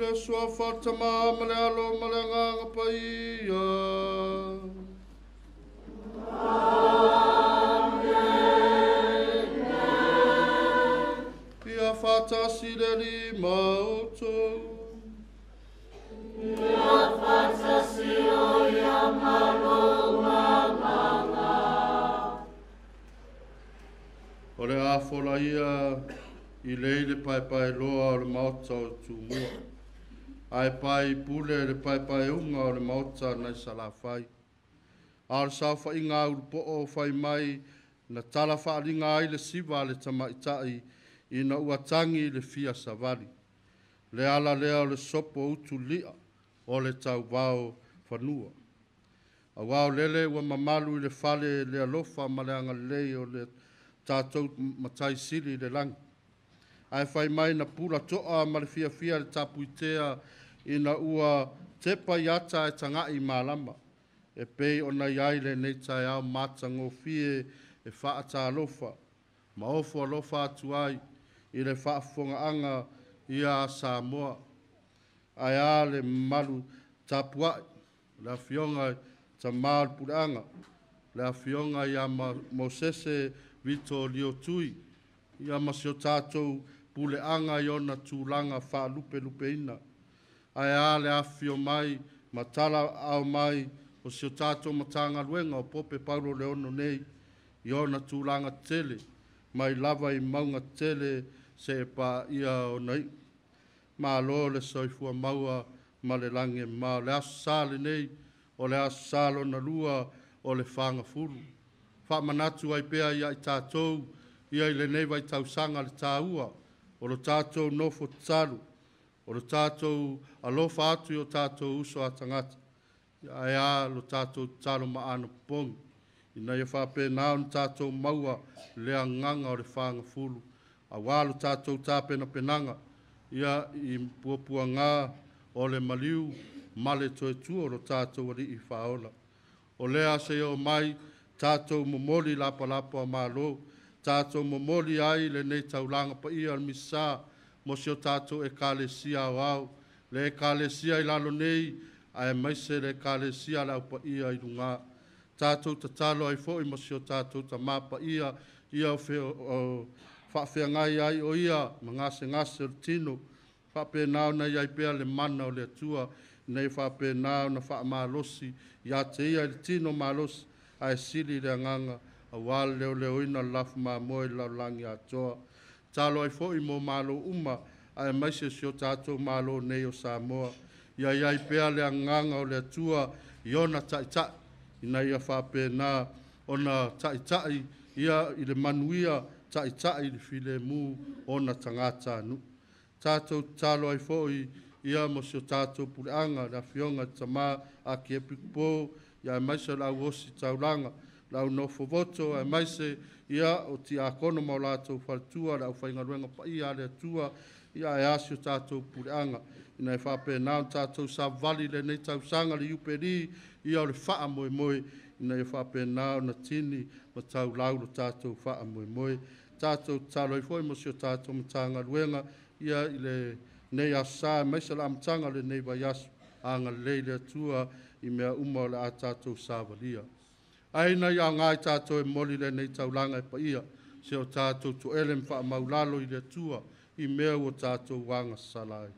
Le suafa Tama ma le Alo ma le Agaga Paia. Amene. Ia faatasi le Alii ma outou. Ia faatasi o ia ma lou agaga. O le afola ia i lei le paepaeloa o le maota o Tumua. Ae pae i pule le paepaeuga o le maota nai Salafai. A o le saofaiga a ulupo'o fai mai na tala faaliga ai le siva a le tamaitai ina ua tagi le fia savali. Le ala lea o le sopo utuli'a o le tauvao fanua. Auā o lele ua mamalu i le fale le alofa ma le agalelei o le tatou Matai Sili i le lagi. Ae fai mai na pula to'a ma le fiafia le tapuitea ina ua tepa i ata e taga'i malama. E pei ona i ai lenei taeao matagofie e faatalofa ma ofo alofa atu ai i le faafofogaaga ia a Samoa. Ae a le mamalu tapuai, le afioga i tama o le puleaga, le afioga ia Mosese Vito Liotui, ia ma si o tatou puleaga i ona tulaga faalupelupeina. Ae a le afifio mai ma tala ao mai o si o tatou Matagaluega o Pope Paulo Leono nei i ona tulaga tele mai lava i mauga tele se e paia ona iu. Malo le soifua maua ma le lagi e mama. O le aso sa lenei, o le aso sa lona lua o le fagafulu. Faamanatu ai pea ia i tatou ia i lenei vaitausaga le tāua o lo tatou nofo tatalo, o lo tatou alofa atu i o tatou uso a tagata. Ae a lo tatou tatalo ma anopopogi, ina ia faapena ona tatou maua le agaga o le fagafulu, auā lo tatou tapenapenaga ia i puapuaga o le maliu ma le toe tua o lo tatou Alii Faaola. O lea seia oo mai tatou momoli lapalapa o malo, tatou momoli ai lenei taulaga paia o le Misasa mo si o tatou Ekalesia aoao, le Ekalesia i lalo nei, aemaise le Ekalesia a le Au Paia i luga. Tatou tatalo ai foi mo si o tatou Tamā Paia ia o faafeagai ai o ia ma gasegase o le tino, faapena ona i ai pea le mana o le Atua, ina ia faapena ona faamalosi ia te ia i le tino malosi, ae sili le agaga auā le leoleoina o le lafu mamoe i le lalolagi atoa. Talo ai foi mo malo uma, aemaise si o tatou Malo nei o Samoa, ia i ai pea le agaga o le Atua i ona taʻitaʻi, ina ia faapena ona taʻitaʻi ia i le manuia, taʻitaʻi i le filemu ona tagatanuu. Tatou tatalo ai foi ia mo si o tatou puleaga, le afioga i le Tama Akiepikopo, ia aemaise o le au osi taulaga, le au nofovoto, aemaise ia o tiakono ma o latou faletua, le aufaigaluega paia a le Atua, ia ae a si o tatou puleaga, ina ia faapena ona tatou savavali i lenei tausaga le Iupeli ia o le faamoemoe, ina ia faapena ona tini ma taulau lo tatou faamoemoe. Tatou tatalo ai foi mo si o tatou Matagaluega ia i lenei aso sa, aemaise le amataga o lenei vaiaso. Agalelei le Atua i mea uma o le a tatou savalia. Ae ina ia aoga i tatou e momoli lenei taulaga e paia, se o tatou toele ma faamaulalo i le Atua i mea ua tatou agasala ai.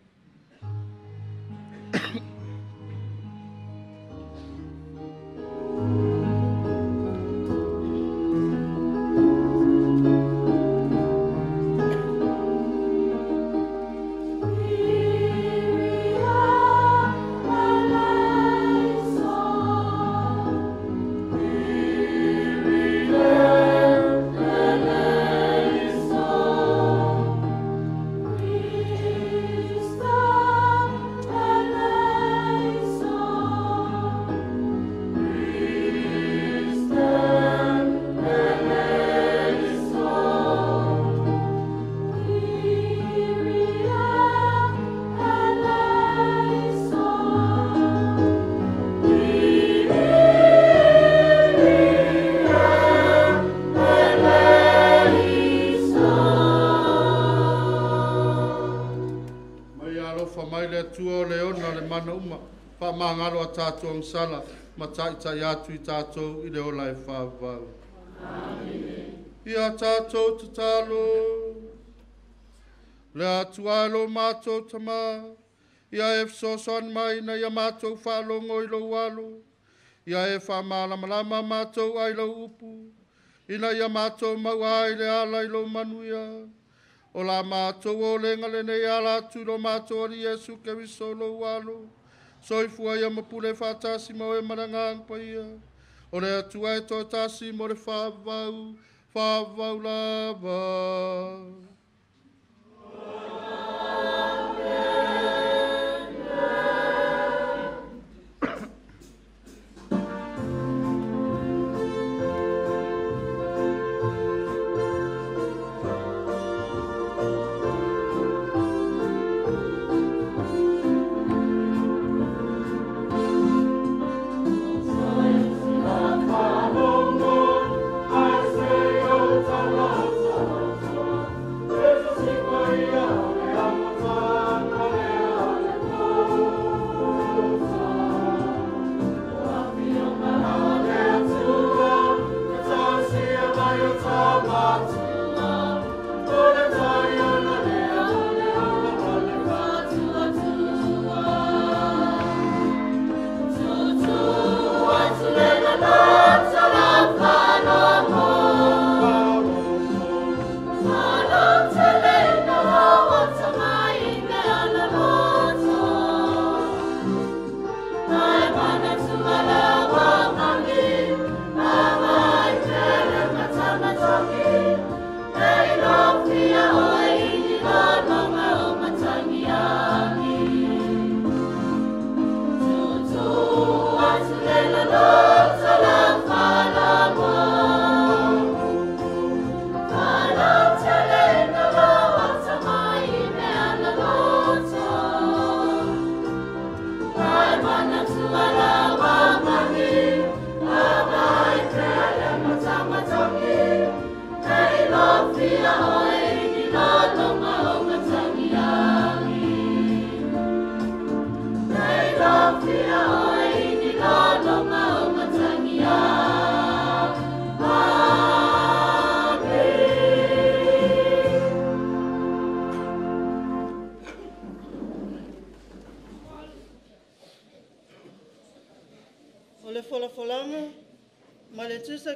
Eleison. Atua o le ona le mana uma, whaamangalo a tātou angsala, ma taitai atu i tātou i le ola e whaavau. Ia tātou tatalo, le Atua e lo mātou tama, ia e fesoasoani mai na ia mātou whaalongo i lou alo, ia e whaamalamalama mātou ai lou upu, ina ia mātou mau ai le ala i lou manuia. O la mātou o lenga le nei ala atu lo mātou ari Iesu Keriso lou alo. Soifua ia mapule whaatasi mau e marangang paia. O le Atua e toatasi mo le whaavau, whaavau lava.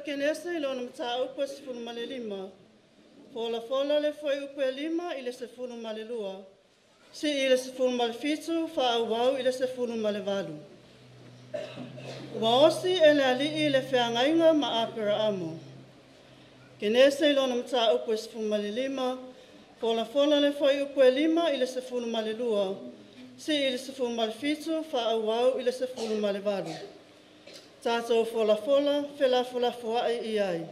Kenese i lona mataupu e 15, folafola le fuaiupu e 5 i le 12, si i le 17, faaauau i le 18. Ua osi e le alii i le feagaiga ma Aperaamo. Kenese i lona mataupu e 15, folafola le fuaiupu e 5 i le 12, si i le 17, faaauau i le 18. Tātou folafola, felafolafoai i ai.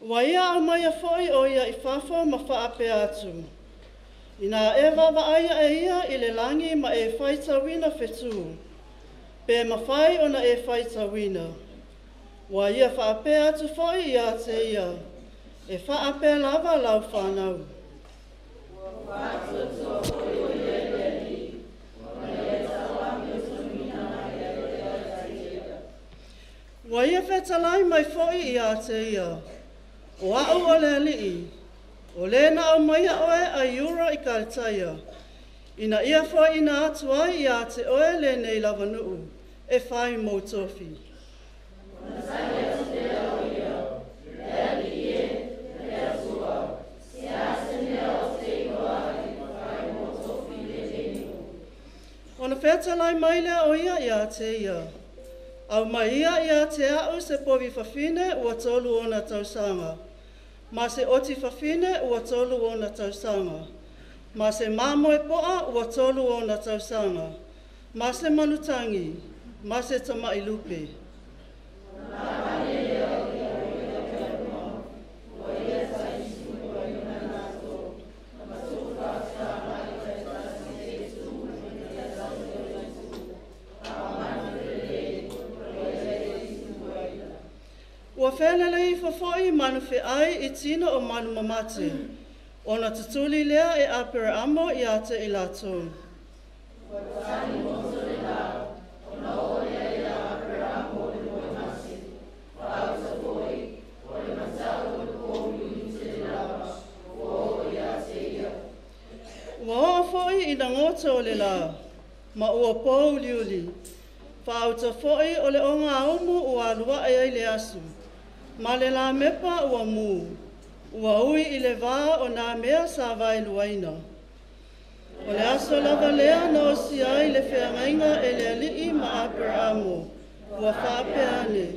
Ua ia au mai a foi o ia i fafo ma whaapea atu. Ina e vavaaia e ia i le langi ma e whaitawina whetū. Pe mawhai ona e whaitawina. Ua ia whaapea atu foi ia te ia. E whaapea lava lau whanau. Ua ia whetalai mai foi ia te ia. O au o le alii, o le na au mai a oe a iura i Kaletaia. Ina ia foi ina atu ai ia te oe le nei lawanuu, e whai mou tofi. Ona whetalai mai lea o ia ia te ia. Au mai ia ia te au se povi whawhine ua tolu ona tausanga. Ma se oti whawhine ua tolu ona tausanga. Ma se mamoe poa ua tolu ona tausanga. Ma se manutangi, ma se tamai lupe. Ua whelele i fofoi manu wheai i tino o manu mamate. Ona tutuli lea e Aperaamo ia te i latou. Ua oo fo'i ina goto o le lā, ma ua pouliuli, faauta fo'i o le ogaumu ua alu ae ai le aso, ma le lamepa ua mū, ua ui i le vā o nā mea sa vaeluaina. O le aso lava lea na osia ai le feagaiga e le Alii ma Aperaamo, ua faapea ane,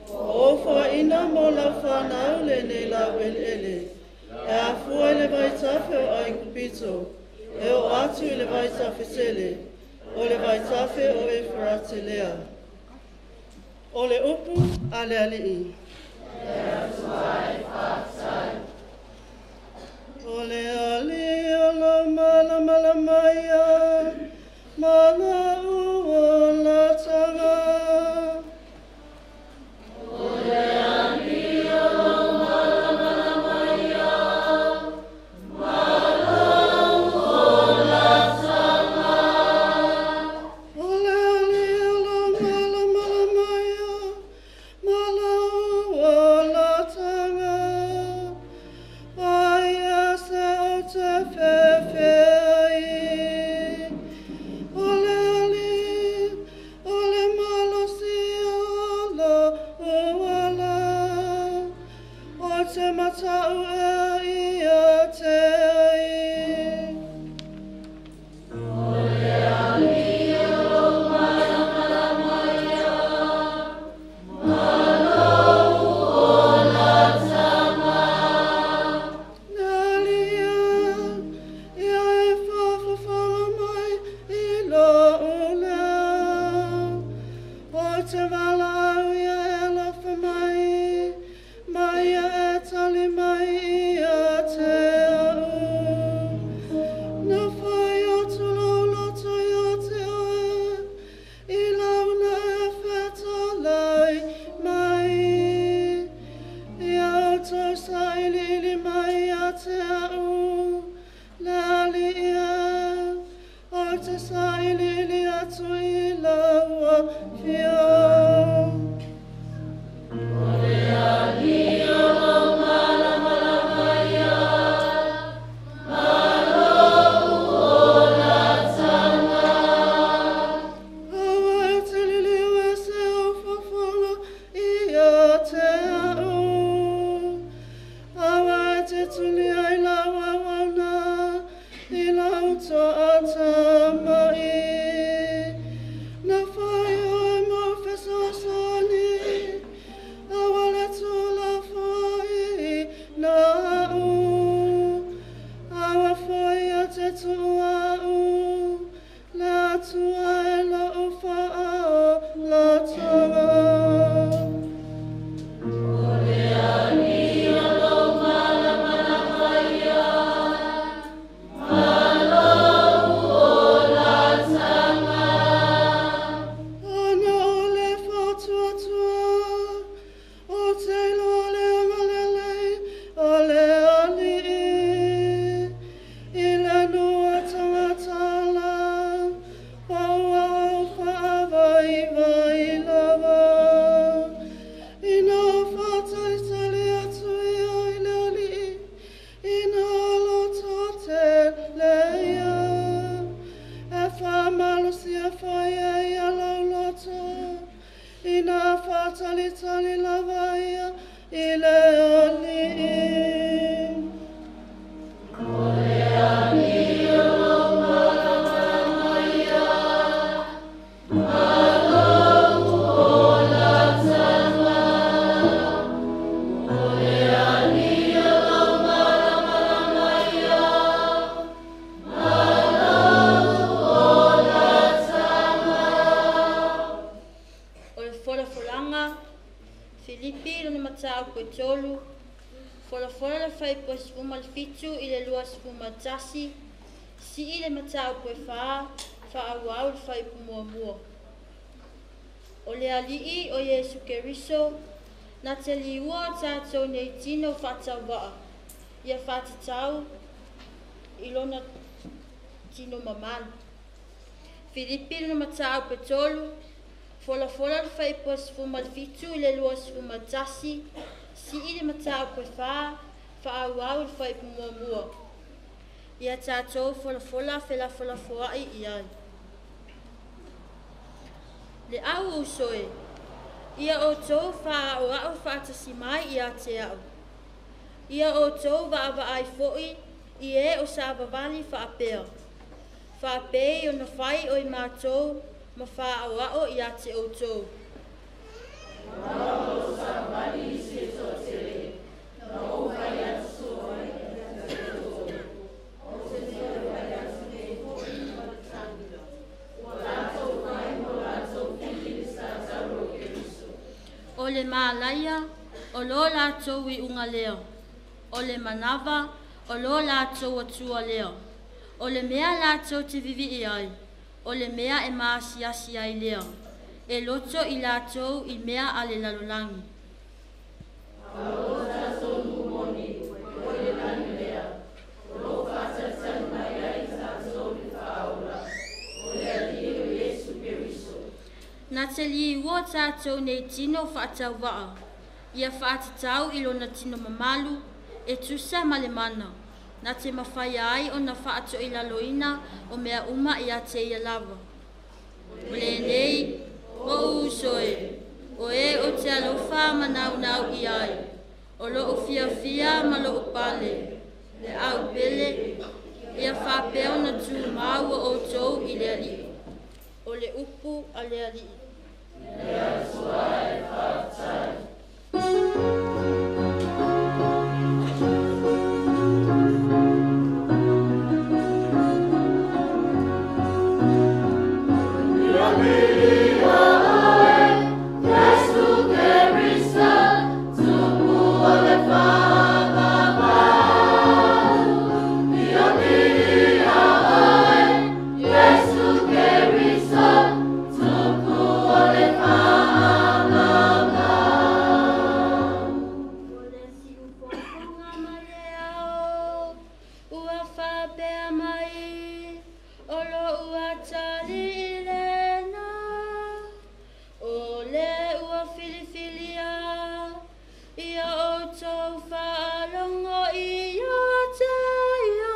o ou foaina mo lau fanau lenei laueleele, e afua i le vaitafe o Aikupito, e oo atu i le vaitafe tele, o le vaitafe o Eferate lea. O le upu a le Alii. O le Alii o lo malamalama ia, ma lau olataga. O le Alii o lo malamalama ia, ma lau olataga. O le Alii o lo malamalama ia, ma lau olataga. Ai e se o te fefe ai. O le Alii, o le malosi o lo uala. O te matau e ia te ai. O le Alii o lo malamalama ia, ma lau olataga. Le Alii ia, ia e whafafaga mai i lou leo. O te valaau ia e alofa mai, ma ia e tali mai ia te au. Na whai atu lau loto ia te oe, i launa e whetalai mai. Ia outou sailiili mai ia te au, le Alii e, o te sailiili atu i lau afio. O le Alii o lo malamalama ia, ma lou olataga. Aua e te liliu e se au fofoga ia te au. Aua e te tulia i lau auauna, i lau toatamai. Na whai oe mo fesoasoani, aua le tulafoai na au. Aua foi a te tuau, le Atua e lou faaolataga. O le Alii o lo malamalama ia, ma lou olataga. Ana o le whatuatua, o te iloa le agalelei o le Alii. I le nua tangatala, paua au whaavaivai lava. Ina whātalitali atu ia i le Alii, ina loto te leia. E whamalosia whai e ia lau loto, ina whātalitali lava ia i le Alii. O le Alii o lo malamalama ia, ma lou olataga. O le Alii o lo malamalama ia, ma lou olataga. O le folafolaga Filipi lona mataupu e tolu, folafola le fuaiupu e 17 i le 21, sii le mataupu e 4, faaauau le fuaiupu muamua. O le Alii o Iesu Keriso, na te liua o tatou nei tino faatauvaa, ia faatatau i lona tino mamalu. Filipi lona mataupu e tolu, folafola le fuaiupu 17 i le 21, si'i le mataupu e 4, fa'aauau i le fuaiupu muamua. Ia tatou folafola felafolafoa'i i ai. Le au uso e, ia outou fa'aaoa'o fa'atasi mai ia te a'u. Ia outou va'avaai fo'i i e o savavali fa'apea. Fa'apei ona fai o i matou ma fa'aaoa'o ia te outou. O le malaia, o lo latou iuga lea. O le manava, o lo latou atua lea. O le mea latou te vivii ai, o le mea e maasiasi ai lea. E loto i latou i mea a le lalolagi. Na te liua tatou nei tino fa'atauva'a, ia fa'atatau i lona tino mamalu, e tusa ma le mana, na te mafaia ai ona fa'ato'ilaloina o mea uma ia te ia lava. O lenei, o'u uso e, o e o te alofa ma naunau i ai, o lo'u fiafia ma lo'u pale, le au pele, ia fa'apea ona tumau o outou i le Alii. O le upu a le Alii. O le siufofoga ma le ao, ua fa'apea mai, o lo'u atalii lena, o le ua filifilia, ia outou fa'alogo ia te ia.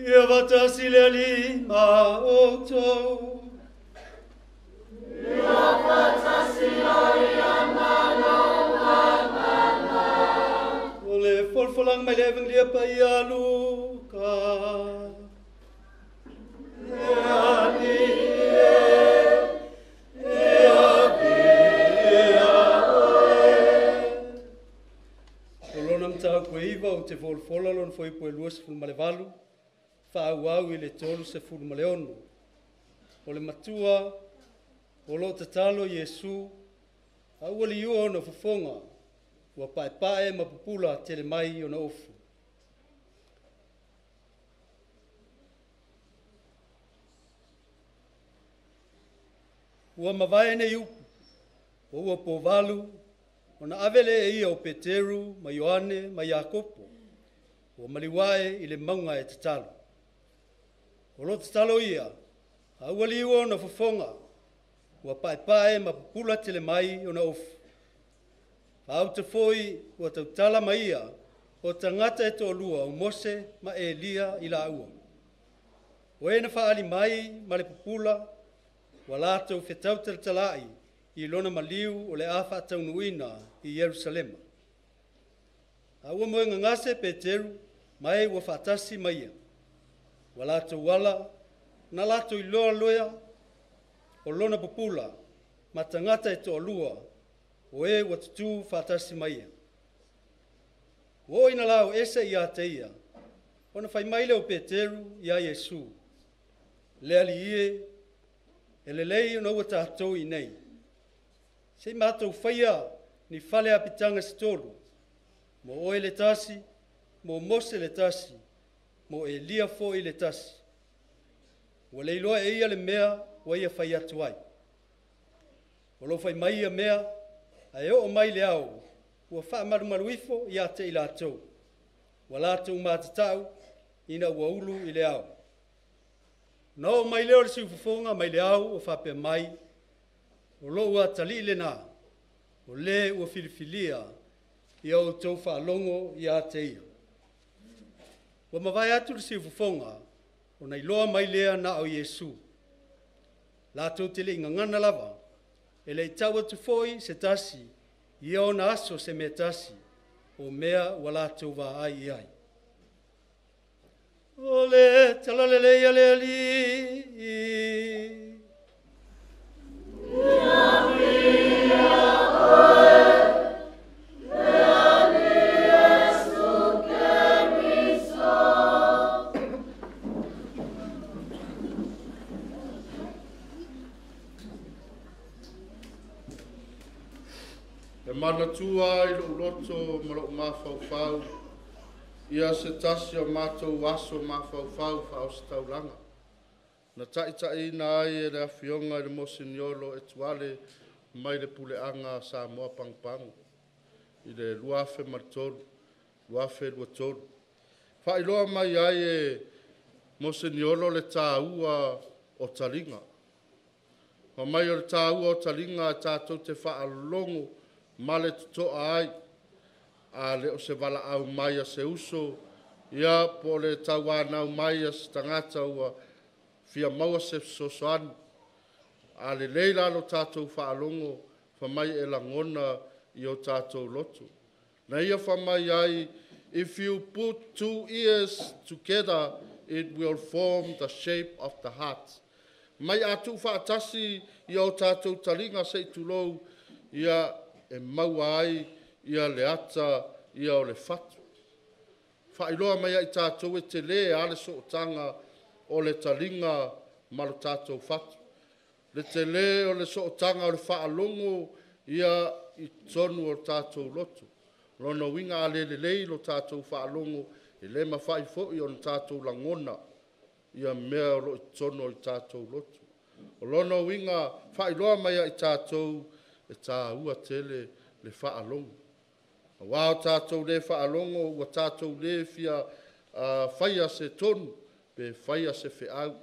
Ia vatasi le Alii ma outou. O le folafolaga mai le Evagelia paia a Luka. Le Alii e, ia viia oe. O lona mataupu e 9 ou te folafola lona fuaiupu e 28, fa'aauau i le 36. O le matua o lo'o tatalo Iesu, a ua liua ona fofoga, ua pa'epa'e ma pupula tele mai ona ofu. Ua mavae nei upu, o ua povalu, ona ave le e ia o Peteru ma Ioane ma Iakopo, ua maliuae i le mauga e tatalo. O lo tatalo ia, a ua liua ona fofoga, ua pa'epa'e ma pupula tele mai ona ofu. Faauta foi ua tautala mai ia o tagata e to'alua o Mose ma Elia i laua. O e na fa'aali mai ma le pupula, ua latou fetau talatala'i i lona maliu o le a fa'ataunu'uina i Ierusalema. A ua moe gagase Peteru ma e ua fa'atasi ma ia. Ua latou ala, na latou iloa loea o lona pupula ma tagata e to'alua o e ua tutū fa'atasi ma ia. Ua oo ina lao ese ia te ia, ona fai mai lea o Peteru iā Iesu. Le Alii e, e lelei ona ua tatou iinei. Se i matou faia ni fale apitaga se tolu, mo oe le tasi, mo Mose le tasi, mo Elia foi le tasi. Ua le iloa e ia le mea ua ia fai atu ai. O lo o fai mai ia mea, ae oo mai le ao, ua faamalumalu ifo ia te i latou, ua latou matatau ina ua ulu i le ao. Na oo mai lea o le siufofoga mai le ao o faapea mai, o lou atalii lena, o le ua filifilia ia outou faalogo ia te ia. Ua mavae atu le siufofoga, ona iloa mai lea na o Iesu. Latou te le i gagana lava, e le i tau atu foi se tasi ia ona aso se mea tasi, o mea ua latou vaai i ai. O le talalelei a le Alii. E manatua ai lou loto ma lou mafaufau ia se tasi o matou aso mafaufau faaositaulaga na taitaiina ai e le Afioga i le Moseniolo Etuale mai le Puleaga a Samoa Pagopago i le 2003, 2023. Faailoa mai ai e Moseniolo le tāua o taliga. Fai mai o le tāua o taliga e tatou te faalogo ma le totoa ai, a le o se valaau mai a se uso, ia po o le tauanau mai a se tagata ua fia maua se fesoasoani. A lelei la lo tatou faalogo, fai mai e lagona i o tatou loto. Na ia fai mai ai, if you put two ears together, it will form the shape of the heart. Mai a tuufaatasi ia o tatou taliga se i tulou, ia e maua ai ia le ata ia o le fatu. Faailoa mai ai tatou e tele a le sootaga o le taliga ma lo tatou fatu. Le tele o le sootaga o le faalogo ia i totonu o le tatou loto. Lona uiga a le lelei lo tatou faalogo, e le mafai foi ona tatou lagona ia mea o lo o i totonu o le tatou loto. O lona uiga, faailoa mai ai tatou e tāua tele le faalogo. Aua o tatou le faalogo, ua tatou le fia faia se tonu, pe faia se feau.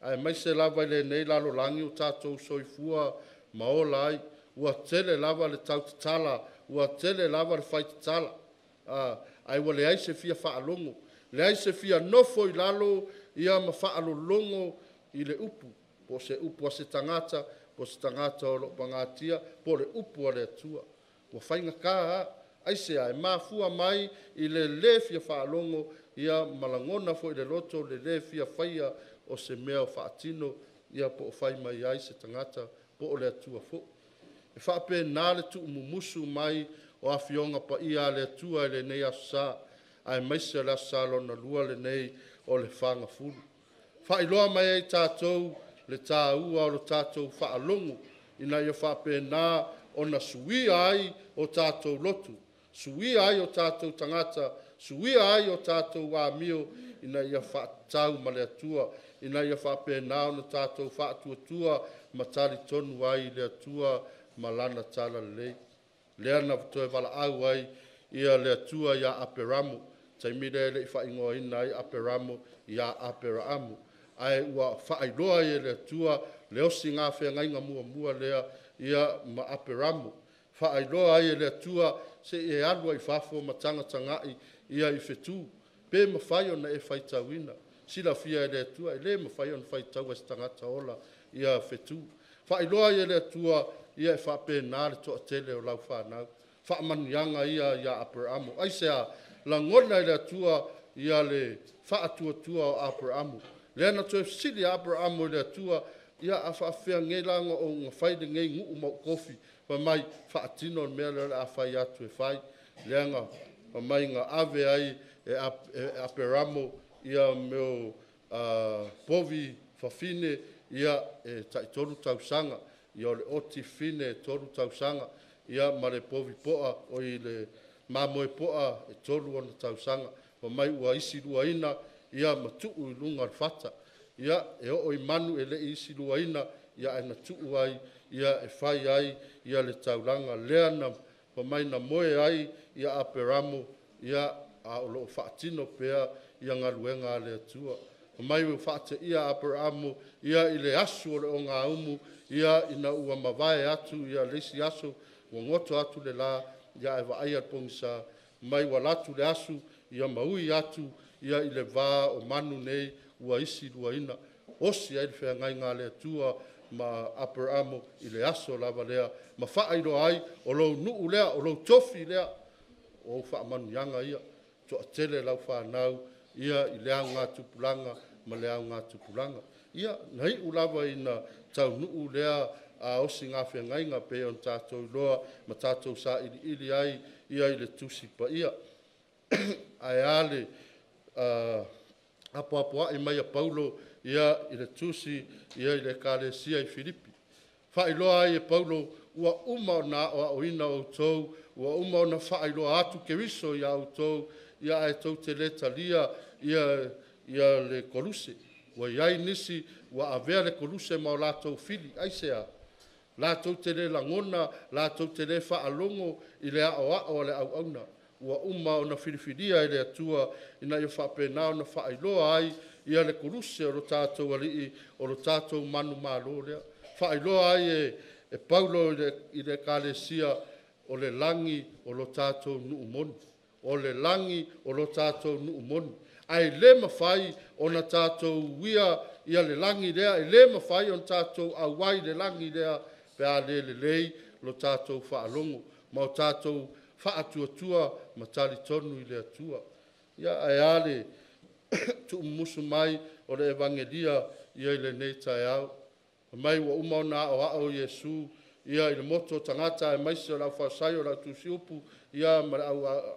Aemaise lava i lenei lalolagi o tatou soifua ma ola ai, ua tele lava le tautatala, ua tele lava le faitatala, ae ua leai se fia faalogo, leai se fia nofo i lalo ia ma faalologo i le upu, po o se upu a se tagata, po o se tagata o lo o pagatia, po o le upu a le Atua. Ua faigata lava, aisea e mafua mai i le lē fia faalogo ia ma lagona foi i le loto le lē fia faia o se mea o faatino ia po o fai mai ai se tagata po o le Atua foi. E faapena le tuumumusu mai o afioga paia a le Atua i lenei aso sa, aemaise o le aso sa lona lua lenei o le Fagafulu. Faailoa mai ai tatou le tāua o le tatou faalogo ina ia faapena ona suia ai o tatou loto, suia ai o tatou tagata, suia ai o tatou amio ina ia faatatau ma le Atua, ina ia faapena ona tatou faatuatua ma talitonu ai i le Atua ma lana talalelei. Lea na toe valaau ai ia le Atua ia Aperamo, taimi lea e le i faaigoaina ai Aperamo ia Aperaamu, ae ua faailoa ai e le Atua le osiga feagaiga muamua lea ia ma Aperamo. Faailoa ai e le Atua se i e alu ai i fafo ma tagatagai ia i fetu, pe mafai ona e faitauina. Silafia e le Atua e le mafai ona faitaua e se tagata ola ia fetu. Faailoa ai e le Atua ia e faapena le toatele o lau fanau. Faamanuiaga ia ia Aperamo. Aisea, lagona e le Atua ia le faatuatua o Aperamo. Lea na toe fesili a Aperamo i le Atua, ia a faafefea nei la ona ou fai lenei nuu ma ou tofi, fai mai faatino le mea lea o le a fai atu e fai. Lea na fai mai na ave ai e Aperamo ia mea povi fafine ia e tai 3 tausaga, ia o le oti fine e 3 tausaga, ia ma le povi poa o i le mamoe poa e 3 ona tausaga. Fa mai ua isi luaina ia matuu i luga o le fata. Ia e oo i manu e lei isi luaina ia ae na tuu ai ia e fai ai ia le taulaga lea na fa mai na moe ai ia Aperamo ia a o loo faatino pea ia galuega a le Atua. Fa mai ua faateia Aperamo ia i le asu o le ogaumu ia ina ua mavae atu ia le isi aso ua goto atu le la ia e vaaia le pogisa mai ua latu le asu ia maui atu ia i le va o manu nei ua isi luaina. Osi ai le feagaiga a le Atua ma Aperamo i le aso lava lea ma faailoa ai o lou nuu lea o lou tofi lea o faamanuiaga ia toatele lau fanau ia i le auga tupulaga ma le auga tupulaga. Ia na iu lava ina taunuu lea a osi ngā feagaiga pe ona tātou iloa ma tātou sailiili ai ia i le tusi paia. Ae a le apoapoai mai a Paulo ia i le tusi ia i le ekalesia i Filipi. Faailoa ai e Paulo ua uma ona aoaoina outou, ua uma ona faailoa atu Keriso ia outou, ia ae tou te le talia ia le koluse. Ua iai nisi ua avea le koluse ma o latou fili, aisea? Latou te le lagona, latou te le faalogo i le aoao a le auauna. Ua uma ona filifilia e le Atua ina ia faapena ona faailoa ai ia le koluse o lo tatou alii, o lo tatou manumalo lea. Faailoa ai e Paulo i le ekalesia o le lagi o lo tatou nuu moni. O le lagi o lo tatou nuu moni. Ae le mafai ona tatou uia ia le lagi lea, e le mafai ona tatou auai le lagi lea pe a le lelei lo tatou faalogo ma o tatou faatuatua ma talitonu i le Atua. Ia ae a le tuumumusu mai o le evangelia ia i lenei taeao. Mai ua uma ona aoao Iesu ia i le moto o tagata aemaise o le aufarisai o le autusiupu ia ma le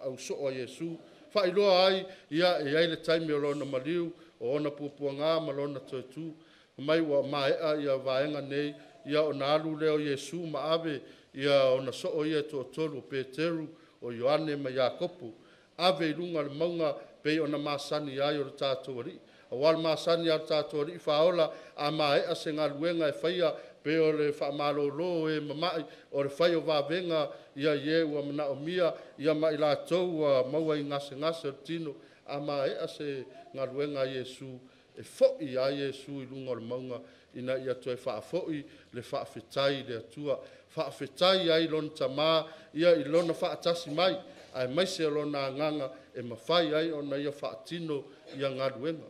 ausoo a Iesu. Faailoa ai ia e iai le taimi o lona maliu o ona puapuaga ma lona toetu. Mai ua maea ia vaega nei ia ona alu lea o Iesu ma ave ia ona soo ia e toatolu o Peteru, o Ioane ma Iakopo. Ave i luga o le mauga pei ona masani ai o le tatou alii. Auā le masani a le tatou alii faaola a maea se galuega e faia pe o le faamalōlō e mama'i o le fai o vavega ia i e ua manaomia ia ma i latou ua maua i gasegase o le tino. A maea se galuega a Iesu e fo'i ai Iesu i luga o le mauga ina ia toe faafoi le faafetai i le Atua. Faafetai ai lona tamā ia i lona faatasi mai aemaise o lona agaga e mafai ai ona ia faatino ia galuega.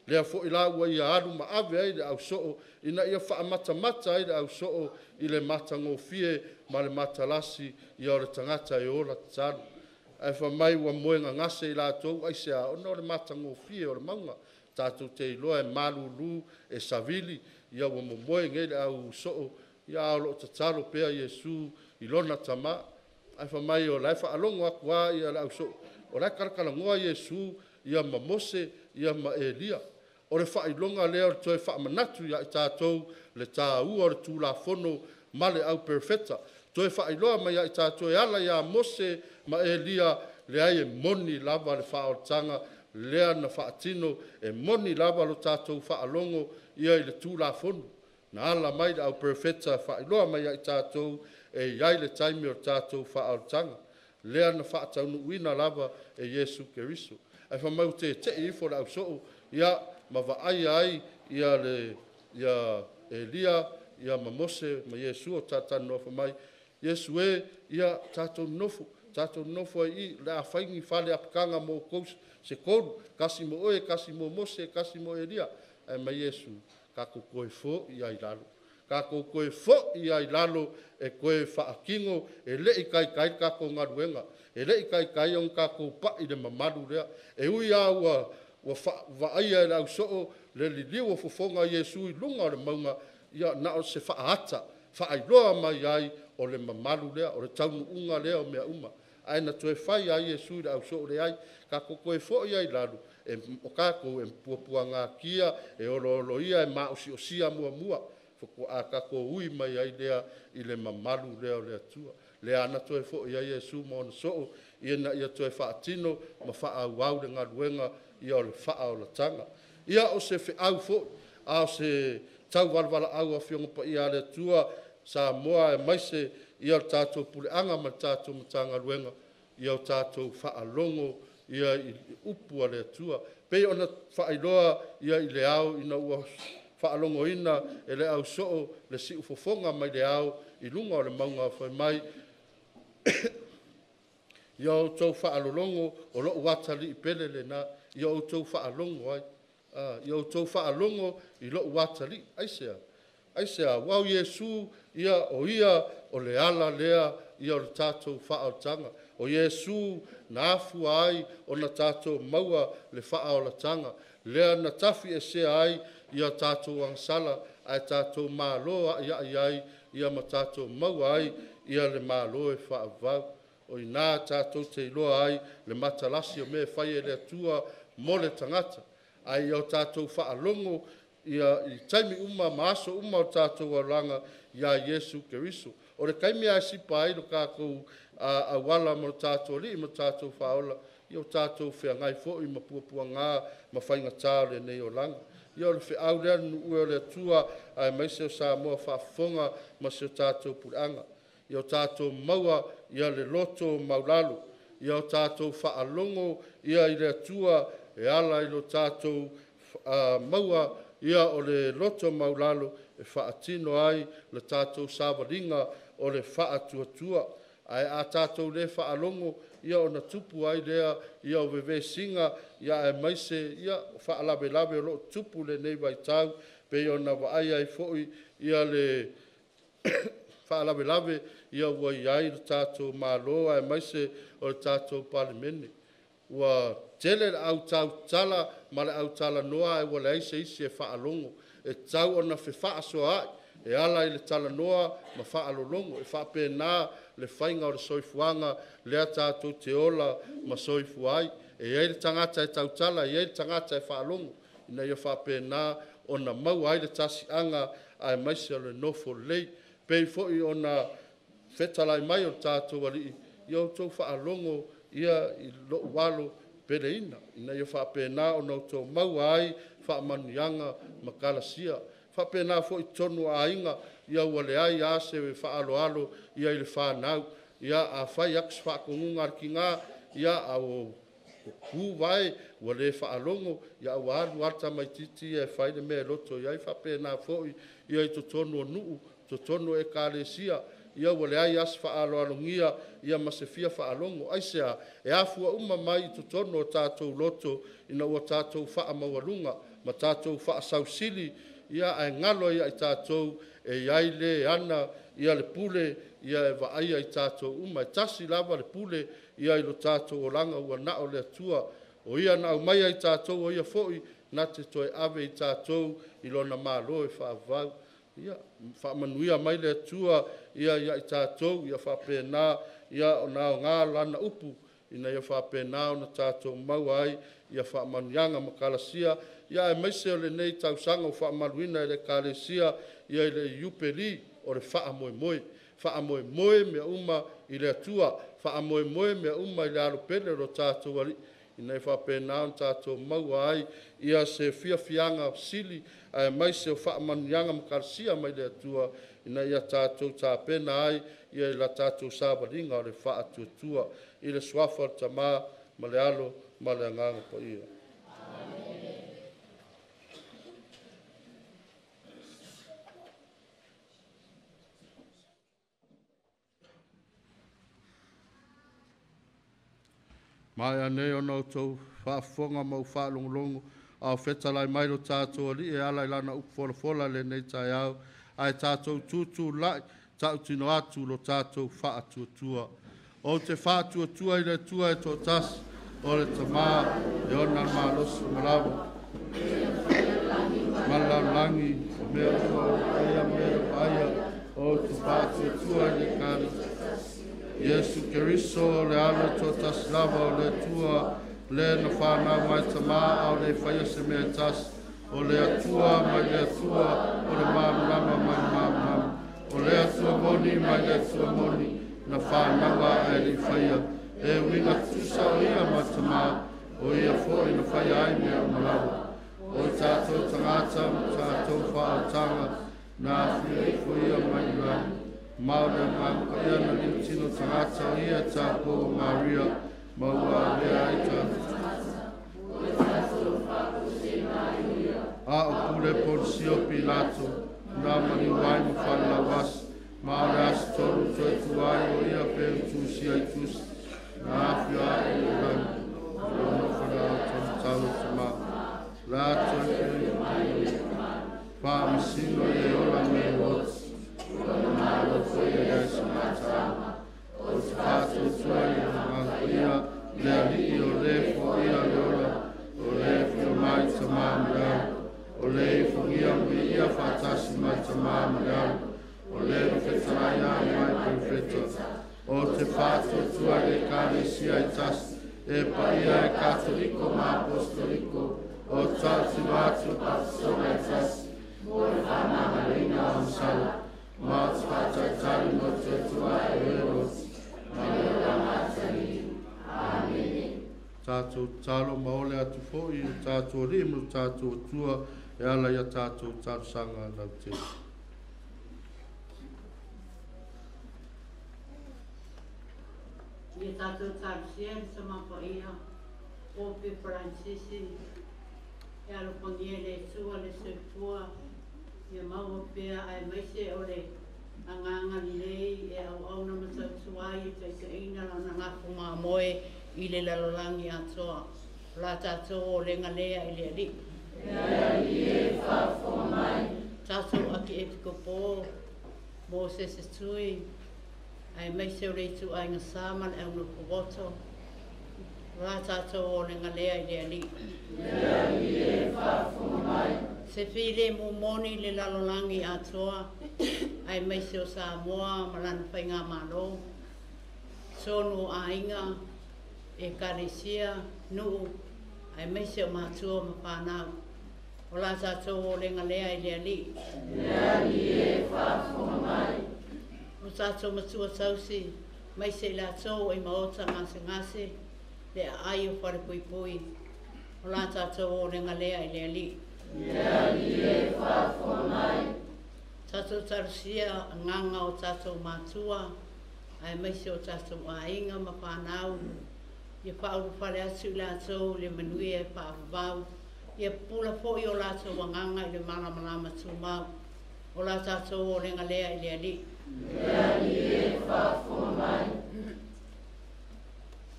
Lea foi la ua ia alu ma ave ai le ausoo ina ia faamatamata ai le ausoo i le matagofie ma le matalasi ia o le tagata e ola tatalo. Ae fai mai ua moe gagase i latou aisea ona o le matagofie o le mauga. Tatou te iloa e malulu, e savili, ia ua momoe nei le ausoo, ia a o loo tatalo pea Iesu i lona tamā. Ae fai mai o la e faalogo atu lava ia le ausoo, o la e kalakalanoa Iesu ia ma Mose ia ma Elia. O le faailoga lea o le toe faamanatu ia i tatou le tāua o le Tulafono ma le au perofeta. Toe faailoa mai ia i tatou e ala ia Mose ma Elia, leai e moni lava le faaolataga lea na faatino, e moni lava lo tatou faalogo ia i le Tulafono. Na ala mai le au perofeta faailoa mai ia i tatou e i ai le taimi o le tatou faaolataga. Lea na faataunuuina lava e Iesu Keriso. Ae fai mai ua tete'i ifo le ausoo ia ma vaaia ai ia le ia Elia ia ma Mose ma Iesu o talatalanoa. Fai mai Iesu e ia tatou nonofo ai i le a fai ni fale apitaga mo outou se tolu, kasi mo oe, kasi mo Mose, kasi mo Elia. Ae mai Iesu, tatou toe fo'i ai lalo. Tatou toe fo'i ai lalo e toe faatino e lei taitai le tatou galuega. E lei taitai ona tatou pa'i le mamalu lea. E ui lava ua vaaia e le ausoo le liliu o fofoga o Iesu i luga o le mauga, ia na o se faaata, faailoa mai ai o le mamalu lea, o le taunuuga lea o mea uma. Ae na toe fai ai Iesu i le ausoo leai, tatou toe fo'i ai lalo e o kākou e puapuagatia e oloolo ia e maosiosia muamua faatoa tatou ui mai ai lea i le mamalu lea o le Atua lea ana toe fo'i ai Iesu ma ona soo ina ia toe faatino ma faaauau le galuega ia o le faaolataga. Ia o se feau fo'i a o se tauvalavalaau Afioga Paia a le Atua Samoa aemaise ia o le tatou puleaga ma le tatou Matagaluega ia o tatou faalogo ia i upu a le Atua pei ona faailoa ia i le ao ina ua faalogoina e le ausoo le siufofoga mai le ao i luga o le mauga fai mai ia outou faalologo o lou atalii pele lena ia outou faalogo ai ia outou faalogo i lou atalii. Aisea? Aisea? Aua o Iesu ia o ia o le ala lea ia o le tatou faaolataga. O Iesu na afua ai ona tatou maua le faaolataga lea na tafiesea ai ia tatou agasala ae tatou malo aiai ai ia ma tatou maua ai ia le malo e faavavau. O ina tatou te iloa ai le matalasi o mea e fai e le Atua mo le tagata ae ia o tatou faalogo ia i taimi uma ma aso uma o tatou olaga iā Iesu Keriso. O le taimi ae sipa ai lo tatou auala mo le tatou Alii ma tatou Faaola ia o tatou feagai foi ma puapuagā ma faigatā o lenei olaga. Ia o le feau lea le nuu e o le Atua aemaise o Samoa faafofoga ma si o tatou puleaga. Ia o tatou maua ia le loto maulalo. Ia o tatou faalogo ia i le Atua e ala i lo tatou maua ia o le loto maulalo e faatino ai le tatou savaliga o le faatuatua. Ae a tatou lē faalogo ia ona tupu ai lea ia o vevesiga ia aemaise ia o faalavelave o loo tupu lenei vaitau pei ona vaai ai foi ia le faalavelave ia ua i ai le tatou Malo aemaise o le tatou Palemene. Ua tele le au tautala ma le autalanoa ae ua leai se isi e faalogo. E tatau ona fefaasoaai e ala i le talanoa ma faalologo e faapena le faiga o le soifuaga lea tatou te ola ma soifua ai. E i ai le tagata e tautala, e i ai le tagata e faalogo ina ia faapena ona maua ai le tasiaga aemaise o le nofo lelei. Pei foi ona fetalai mai o le tatou Alii ia outou faalogo ia i lou alo peleina ina ia faapena ona outou maua ai faamanuiaga ma kalasia. Faapena foi i totonu o aiga ia ua leai lava se faaaloalo ia i le fanau. Ia a fai atu se faatonuga a le tinā ia a ua tu vae ua le faalogo ia ua alu lava le tamaitiiti ia e fai le mea e loto i ai. Faapena foi ia i totonu o nuu, totonu o ekalesia ia ua leai lava se faaaloalogia ia ma se fia faalogo. Aisea? E afua uma mai i totonu o tatou loto ina ua tatou faamaualuga ma tatou faasausili ia ae galo ai ia i tatou e i ai le ana ia le pule ia e vaaia i tatou uma. E tasi lava le pule ia i lo tatou olaga ua na o le Atua. O ia na aumaia i tatou, o ia foi na te toe ave i tatou i lona malo e faavavau. Ia faamanuia mai le Atua ia ia i tatou ia faapena ia ona aoga lana upu ina ia faapena ona tatou maua ai ia faamanuiaga ma kalasia ia aemaise o lenei tausaga ua faamamaluina e le Ekalesia ia i le Iupeli o le faamoemoe. Faamoemoe mea uma i le Atua, faamoemoe mea uma i le alo pele o lo tatou Alii ina ia faapena ona tatou maua ai ia se fiafiaga sili aemaise o faamanuiaga ma kalasia mai le Atua ina ia tatou tapena ai ia i la tatou savaliga o le faatuatua i le suafa o le Tamā ma le Alo ma le Agaga Paia. Maea nei ona outou faafofoga ma ou faalogologo a o fetalai mai lo tatou Alii e ala i lana upu folafola lenei taeao ae tatou tutulai tautino atu lo tatou faatuatua. Ou te faatuatua i le Atua e toatasi o le Tamā e ona le malosi uma lava ma le lalolagi o mea uma o vaaia ma mea e le o vaaia. Ou te faatuatua i le Ekalesia Iesu Keriso o le Alo e toatasi lava o le Atua Le na whānau mai tamā au le whaia se mea tasi. O le atua mai le atua, o le māmlama mai le māmlama. O le atua moni mai le atua moni, na whānau a e le whaia. E winga tusa o ia mai tamā, o ia fo i na whaia ai mea o malawa. O tātou tangata, tātou whaotanga, nā whia ifo ia mai rani. Maore ngā ia na liu tino tangata o ia tāpō o Maria, maua lea ai tātou. A o pule Ponsio Pilato, nā mani wai ma whanlawasi, maore as tolu toe tuai o ia pe utusi ai tusi, nā whia ai o rani, o nofana o tonu talo tamā. La toe whia whaamisino e ola me oti, o le malo foi e ai sa mātāma. O te whātua tua i o ngā ia, le alii o le fo ia le ola, o le whio mai tamā me au, o le ifungia mui ia whātasi mai tamā me au, o le whetarai a mai profeta, o te whātua tua le kāresia i tasi, e paia e katoliko ma apostoliko, o tātu atu patisona i tasi, mo le whananga o msala, ma te whātaitari mo te tua e oti, ma le ora mātari. Amene. Tātou talo maole atu fo i o tātou rimu, tātou tua, e ala ia tātou talo lau te. Ia tātou talo sia le samapa ia, o pe Francisi, e alofangia le Atua le soifua, ia maua pea ae maise o le agaga lelei e auauna ma tautua ai e taitaiina lona gafo mamoe i le lalolagi atoa. O la tātou olega lea i le Alii. Le Alii e faafofoga mai. Tātou ake epikopo mo se se tui, ae maise o le ituaiga sa ma le aunofo. O la tātou olega lea i le Alii. Le Alii e faafofoga mai. Se file mōmoni le lalolagi atoa, ae maise o Samoa ma lana faiga malo. Sonu o aiga, e kalesia, nuu, ae maise o matua ma whanau. O la tātou olega lea i le Alii. Le Alii e faafofoga mai. O tātou matua tausi, maise i latou i maota ngase ngase, le aai o whare pui pui. O la tātou olega lea i le Alii. Le Alii e faafofoga mai. Tātou tarusia nganga o tātou matua, ae maise o tātou aiga ma whanau. Ia whaurufale atu i lātou le manuia e whaavavau. Ia pula foi o lātou anganga i le malamalama tūmau. O la tātou olega lea i le Alii. Le Alii e faafofoga mai.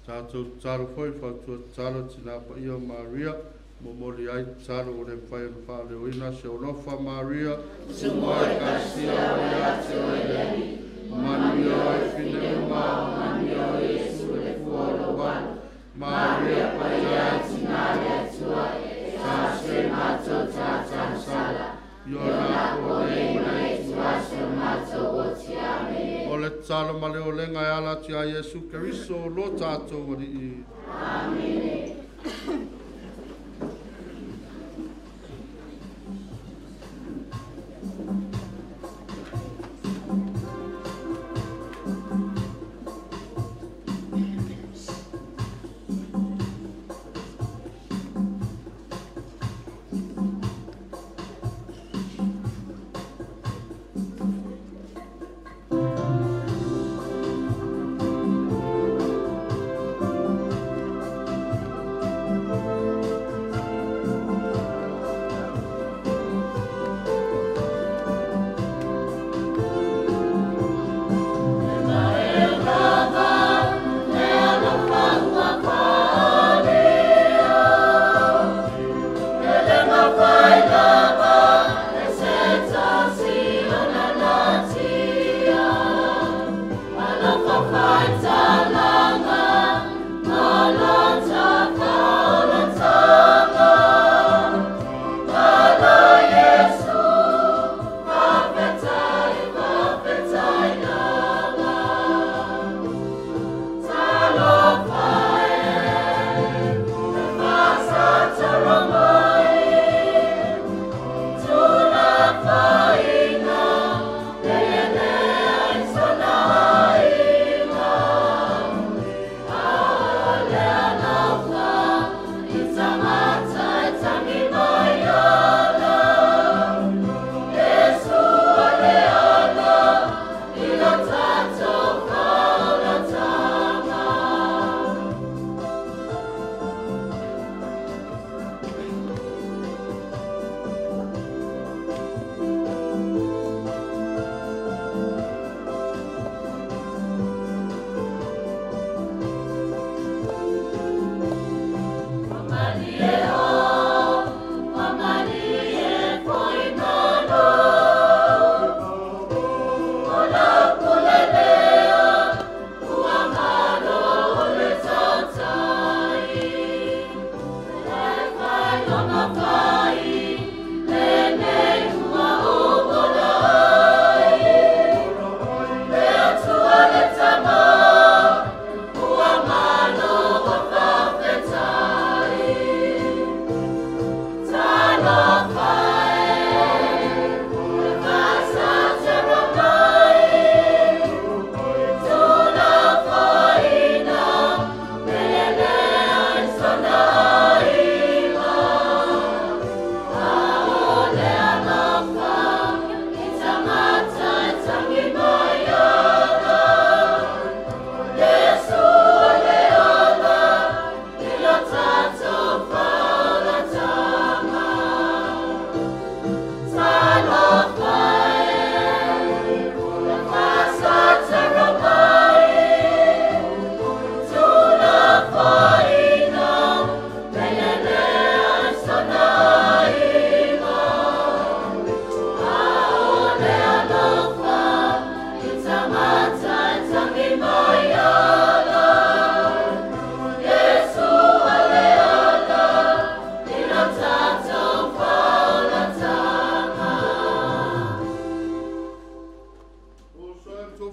Tātou talo foi whautua talo tina paia Maria, momoli ai talo o le whai o whaaleoina se olofa Maria, Sumoe kasia o ia te o le Alii. Manuia oi whine uma, manuia o Yesu le fua o le wanu. Maria paia e tina le atua, tā se mātou tātou sala, iona po nei ma le tua se mātou oti. Amene. O le talo ma le olega e ala tia Yesu Keriso lo tātou alii. Amene. Thank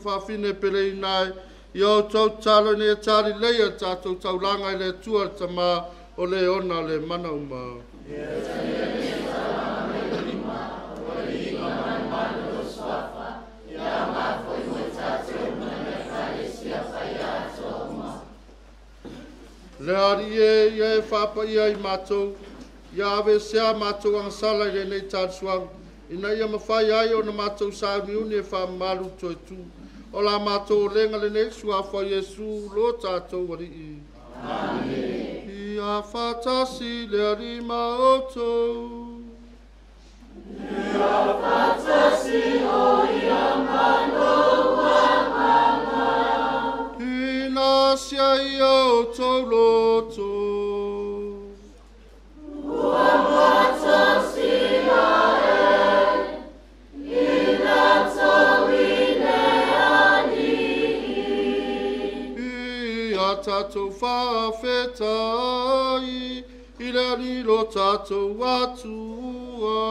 fafine pele inai, i o tau talo ni e tali leia tātou taulanga i le tua le tama o le ona le mana uma. Le ari e ia e whapa ia i mātou, ia ave sea mātou ang sala i le nei tānsuang, ina ia mawhai ai o na mātou sauniuni e wha malu toe tū. O la mātou o lenga le nei suafa Iesu lo tātou wari'i. Amen. Ia whatasi le arima o tau. Ia whatasi o ia manoa mama. Ina sia ia o tau loto. Ua whatasi ae, ina tau ine ani. Ia tātou whawhetai, i le rilo tātou atua.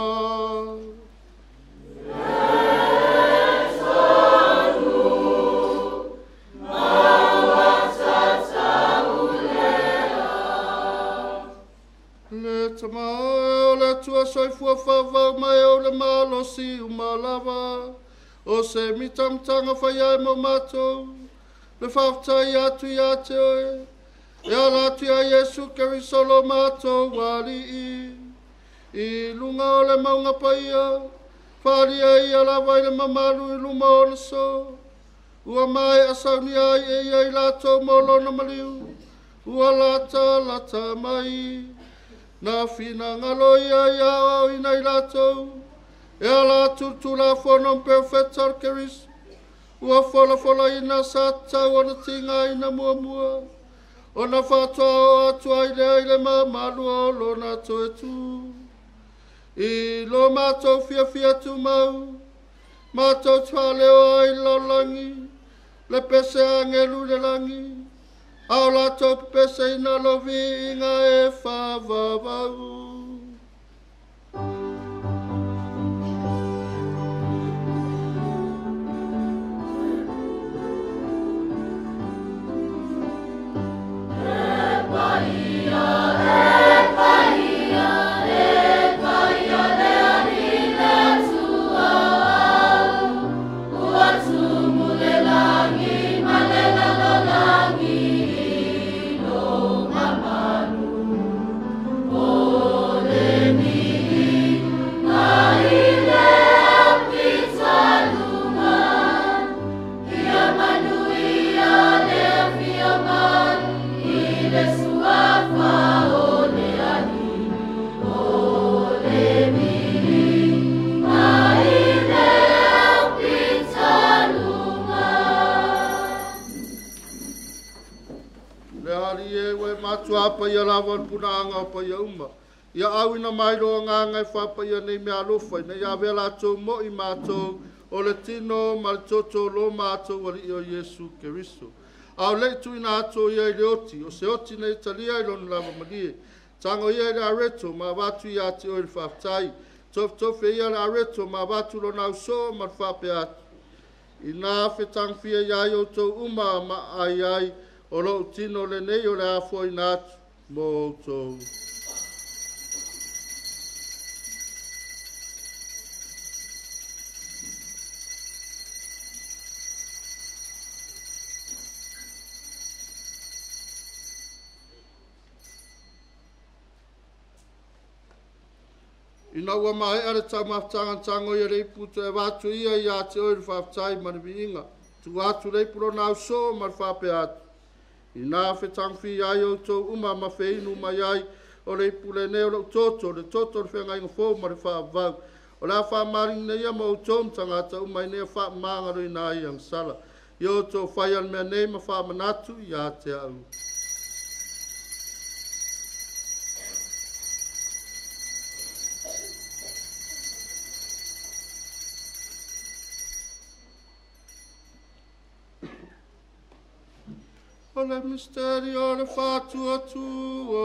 Le tama o le tua soifua whawau mai o le malosi umalava, o se mitamtanga whai mo mātou, le whawhtai atu ia te oe, e ala atu ia Iesu Keriso lo mātou wali'i. I lunga o le maunga paia, wharia ia lava i le mamalu i luma o le so, ua mai asauni ai e ia i lātou mo lona maliu, ua lata lata mai. Nā whina ngalo ia ia au ina i lātou, e ala tutula whono perfectal keris, ua fola fola ina sa tau ona tinga ina mua mua, ona whātua o atua i lea i le mamalu o lona toe tū. I lo mātou fia fia tū mau, mātou tualeo ai laulangi, le pese angelu le langi, au lātou pese ina lovi inga e whawawau. E paia le ari le tua au, ua tumu le langi ma le lalolangi i lo mamalu. O le mihi mai le pitaluga, ia manuia le afio mai i le suafa o le ali. O le mihi mai le pitaluga. Le ari e ue matua pa ia lava le punaanga o pa ia uma. Ia au ina mai loa ngā ngai whapa ia nei mea alofa, ina ia avea lātou mo i mātou, o le tino ma le toto lo mātou wali o Iesu Keriso. Au lei tuina ato ia i le oti, o se oti nei talia i lona lava malie. Tango ia i le areto, ma watu ia te o i le whaftai. Tof ia le areto, ma watu lona uso ma le whape atu. Ina whetangwhia ia i o tau uma ma ai ai, o lo tino le nei o le afo ina atu mō outou. Ina ua mai ale tau mafutanga tango ia reipu te watu ia i a te oi le whaftai ma le viinga. Tu atu reipu lona au so ma le whape atu. Ina whetangwhi ai o tau uma ma wheinu mai ai o reipu le neo lau toto, le toto le whengainga fō ma le whaavau. O la whaamaringa ia ma o tau mtangata uma i nea whaamangaro ina ai ang sala. I o tau whai al mea nei ma whaamanatu i a te au. O le misterio le whātua tua.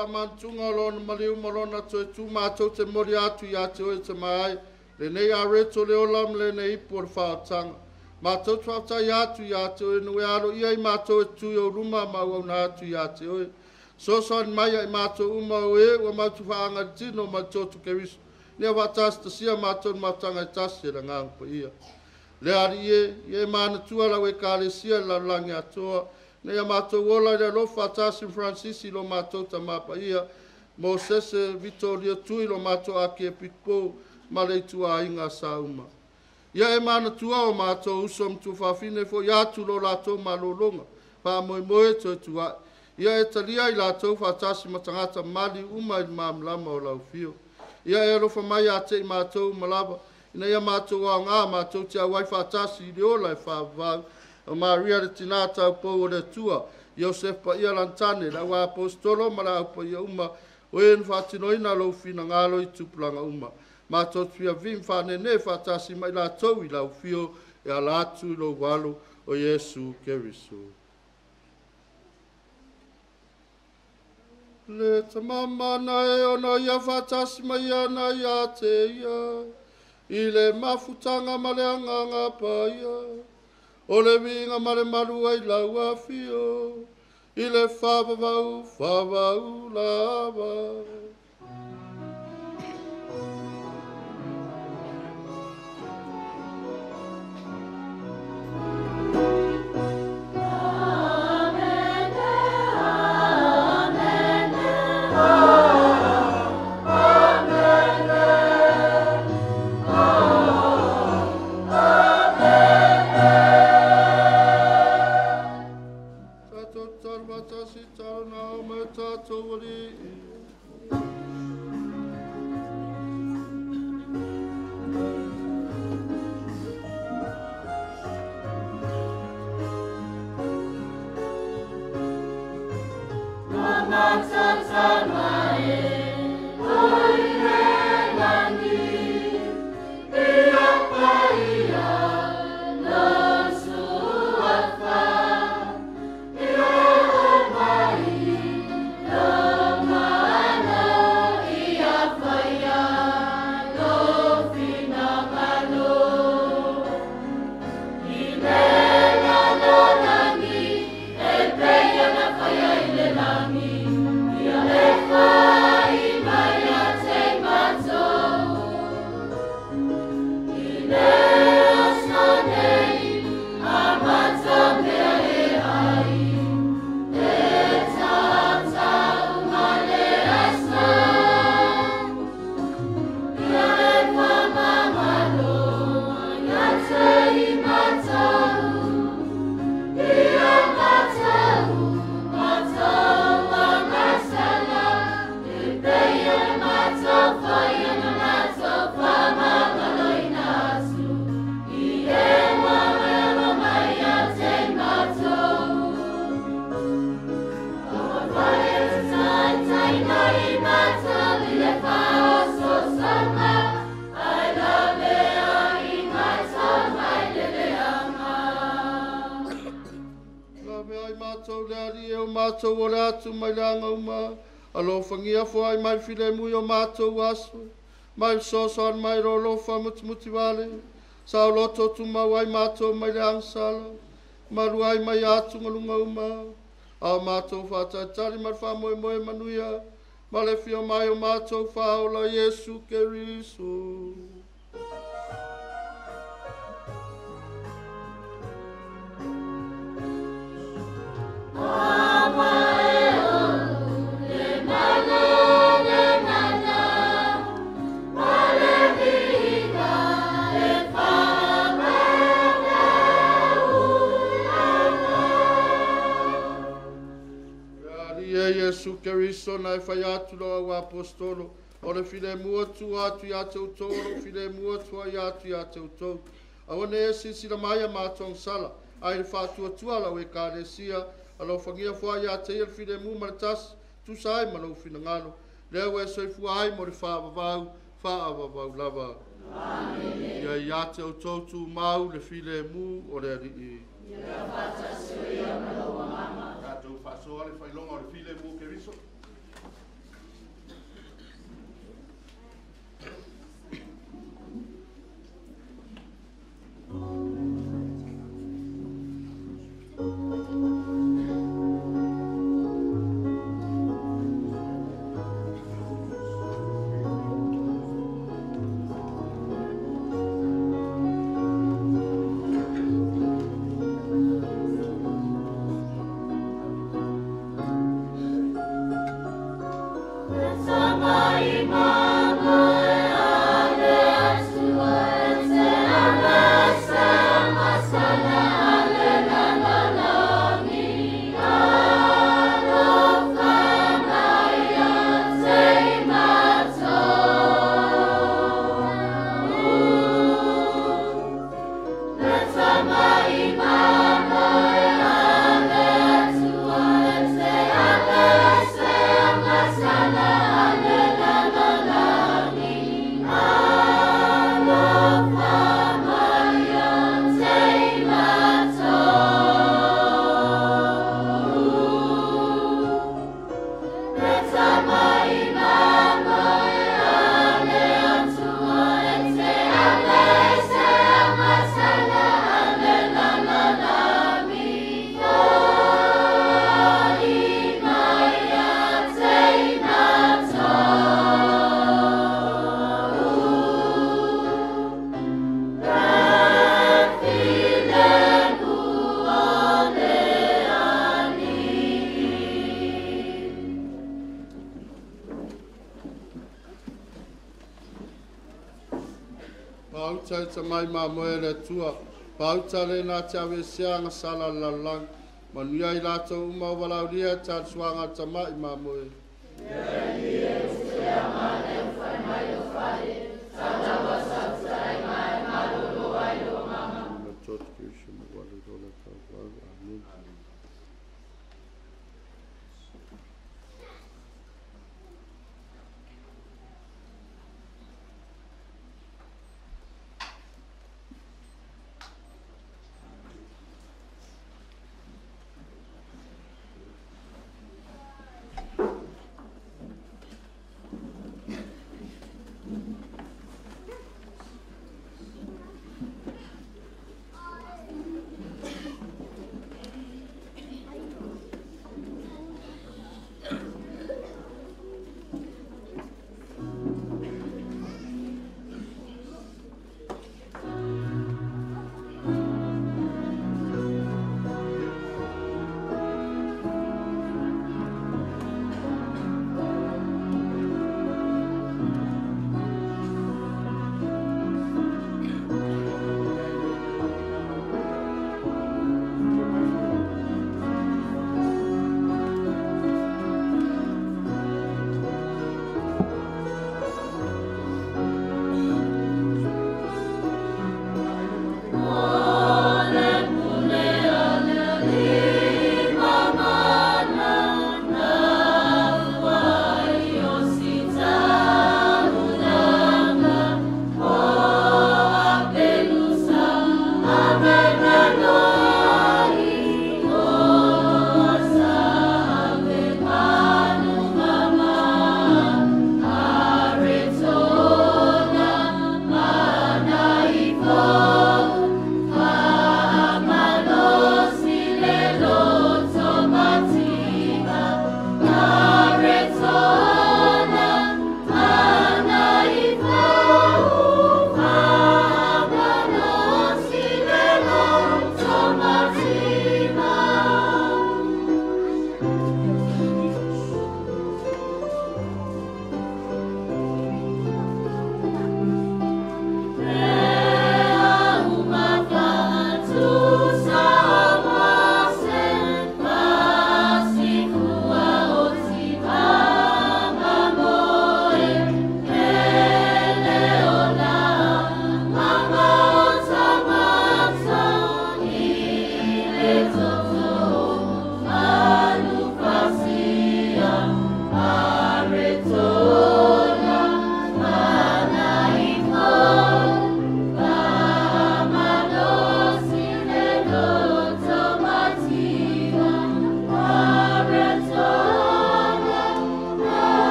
faamanatuga o lona maliu ma lona toe tu mātou te mori atu ia te oe te maai, lenei areto le ola ma lenei ipu o le whaotaga. Mātou te whaatai atu ia te oe, nue alo ia i mātou e tui o ruma ma uauna atu ia te oe. Sosoani mai ai mātou uma o e, ua mautu whaanga tino ma tōtu keriso. Nea whaatasi tasia mātou mautanga e tasi e ranganga pa ia. Le ari e, ie mānatua lau e kālesia la langi atoa. Nea mātou ola i le alofa tasi Francisi lo mātou tamapa ia. Mosese Vitoria Tui lo mātou ake e pitpo ma le itua inga sa uma. Ia e mānatua o mātou uso mtu whawhine fo ia atu lo lātou malolonga. Wha moe moe toe tua. Ia e talia i lātou whatasi matangata mali uma i mamlama o lau fio. Ia e alofa mai a te i mātou malava. Ina ia mātou a ngā mātou te awai whatasi i le ola e whaavau. O Maria le tina tau pou o le tua. Iosef pa ia lantane, la ua apostolo ma la aupa ia uma. O e nwhaatinoina lau whina ngalo i tupulanga uma. Mātou tuia vim whanene whatasi mai lātou i lau fio e ala atu i lau walo o Iesu Keriso. Le tamamana e ono ia whatasi mai ana ia te ia. I le mafutanga ma le anganga pa ia. O le winga ma le marua i lau afio. I le whawawau, whawau lava. Alofangia foai mai file mui o mātou aso, mai sosoan mai rolofa mutumuti wale, sao loto tumau ai mātou mai le angsala, maru ai mai atu ngalunga uma, a mātou whātaitari mar whamoe moe manuia, ma le fio mai o mātou whaola Iesu Keriso. Iesu Keriso na e whai atu lo au apostolo, o le file mua tua atu ia te utou, o le file mua tua ia atu ia te utou. Aua ne e sisila mai a mātong sala, ai le whātua tua lau e kālesia, alofangia fua ia te ia le file mu ma le tasi, tusa ai ma lau finangalo, lea ua e soifua ai mo le whaavavau, whaavavau lava. Amen. Ia ia te utou tu mau le file mu o le alii. Ia whātasi ia ma lau anganga. Tātou whaasoa le whailonga o le file mu Keriso. Pauta i tamai mamoe le Atua, pauta le nā te ave seanga sala lallang, manuia i latou uma o valaulia ta suanga tamai mamoe. Amen.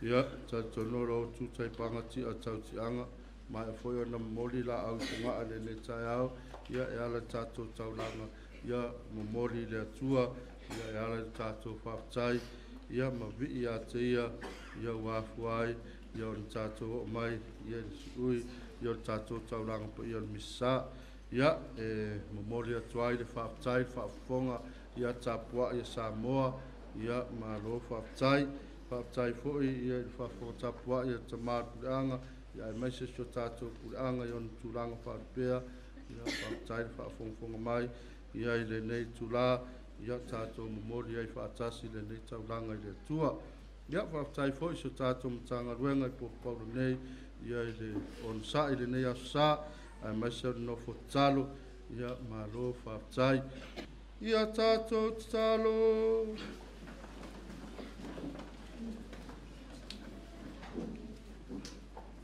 Ia talitonu o lo outou taipagatia tautiaga ma e foi ona momoli laau i fogaa lenei taeao ia e ala i tatou taulaga ia momoli i le Atua ia e ala i le tatou faafetai ia ma vii ia te ia ia ua afua ai ia ona tatou oo mai ia i le siui ia o le tatou taulaga paia o le Misasa. Ia e momoli atu ai le faafetai le faafofoga ia tapuai e Samoa ia malo faafetai. Faafetai foi ia i le faafofoga tapuai a le Tama o le Puleaga ia aemaise si o tatou puleaga i ona tulaga faalupea ia faafetai le faafogafoga mai ia i lenei itulā ia tatou momoli ai faatasi lenei taulaga i le Atua. Ia faafetai foi i si o tatou Matagaluega i Polo nei ia i le onosai i lenei aso sa aemaise o le nofo tatalo ia malo faafetai. Ia tatou tatalo.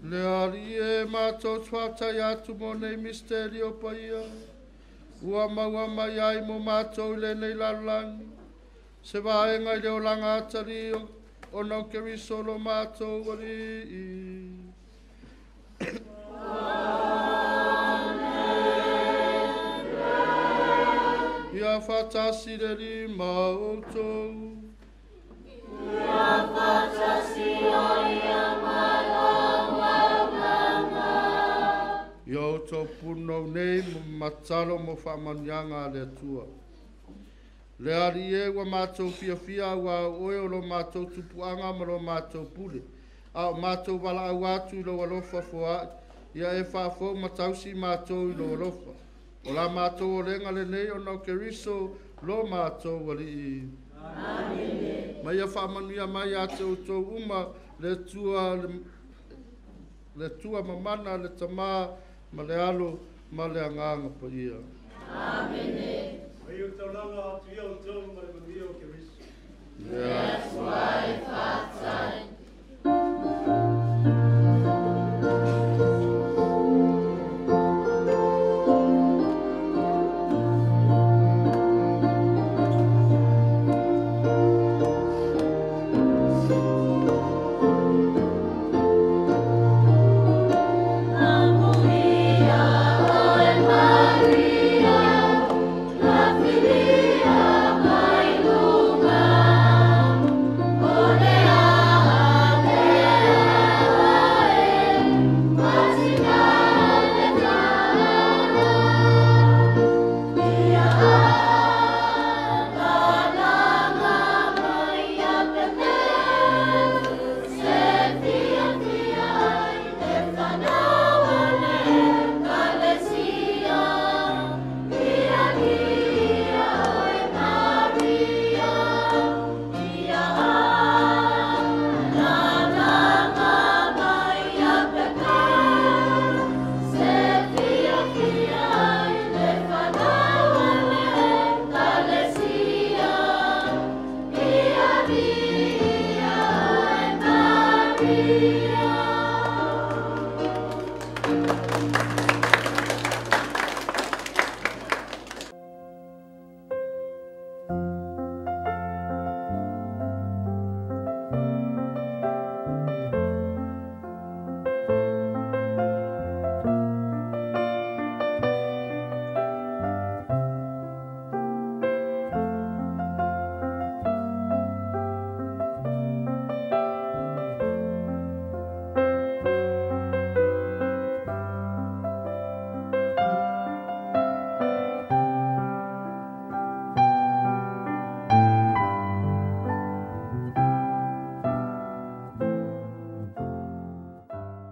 Le Alii e matou te faafetai atu mo nei misteri o paia ua maua mai ai mo matou i lenei lalolagi se vaega i le olaga atalii ona o Keriso lo matou Alii. Ia faatasi le Alii ma outou. Ia faatasi ai ma lou agaga. Ia outou punou nei matalo mo faamanuiaga a le Atua. Le Alii e ua matou fiafia aua o oe o lo matou tupuaga ma lo matou pule, a o matou valaau atu i lou alofa foai, ia e faafou ma tausi matou i lou alofa. O la matou olega lenei ona o Keriso lo matou Alii. Amene. Ma ia faamanuia mai ia te outou uma le Atua, le Atua mamana, le Tama ma le Alo ma le Agaga Paia. Amene. Mai o taulaga atu ia outou ma le manuia o Keriso. Le Atua e faafetai. Amuia oe Maria, la filia mai luga, o le Maria.